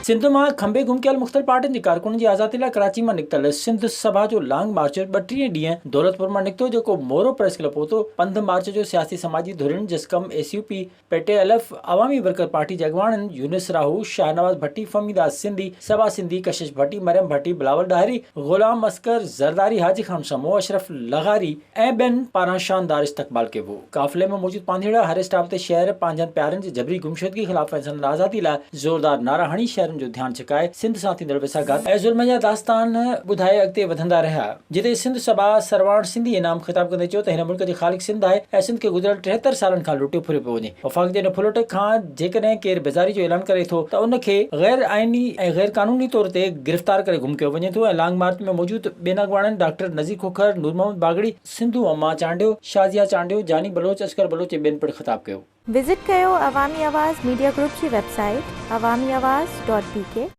سنڌ مان کنڀي گم ڪيل مختلف پارٽين جي ڪارڪنن جي آزادي لاء ڪراچي مان نڪتل سنڌ سڀا جو لانگ مارچ ٻٽيهين ڏينهن دولتپور مان نڪتو جيڪو مورو پريس ڪلب پهتو. پنڌ مارچ جو سياسي سماجي ڌرين جسقم، S U P, P T L F, Awami worker party جي اڳواڻن يونس راهو، شاهنواز ڀٽي، فهميده سنڌي، صبا سنڌي، ڪشش ڀٽي، مريم ڀٽي، بلاول ڏاهري، غلام اصغر زرداري، حاجي خان سمون، اشرف لغاري ۽ ٻين پاران شاندار استقبال ڪيو ويو. قافلي ۾ موجود پانڌيئڙا هر اسٽاپ تي شهر پنهنجن پيارن جي جبري گمشدگي خلاف ۽ سندن آزادي لاء زوردار نعرا هڻي شهرين جو ڌيان ڇڪائي سنڌ سان ٿيندڙ ويساهگهات ۽ ظلم جا داستان ٻڌائي اڳتي وڌندا رهيا. جتي سنڌ سڀا سرواڻ سنڌي انعام خطاب ڪندي چيو ته هن ملڪ جي خالق سنڌ آهي ۽ سنڌ کي گذريل 73 سالن کان لٽيو ڦريو پيو وڃي. وفاق جي ان ڦرلٽ کان جيڪڏهن ڪير بيزاري جو اعلان ڪري ٿو ته ان کي غير آئيني ۽ غير قانوني طور تي گرفتار ڪري گم ڪيو وڃي ٿو ۽ لانگ مارچ ۾ موجود ٻين اڳواڻن ڊاڪٽر نذير کوکر، نور محمد باگڙي، سنڌو اما چانڊيو، شازيه چانڊيو، جاني بلوچ، اصغر بلوچ ۽ ٻين پڻ خطاب ڪيو. وزٽ ڪيو عوامي آواز ميڊيا گروپ جي website Awami Awaz dot B K.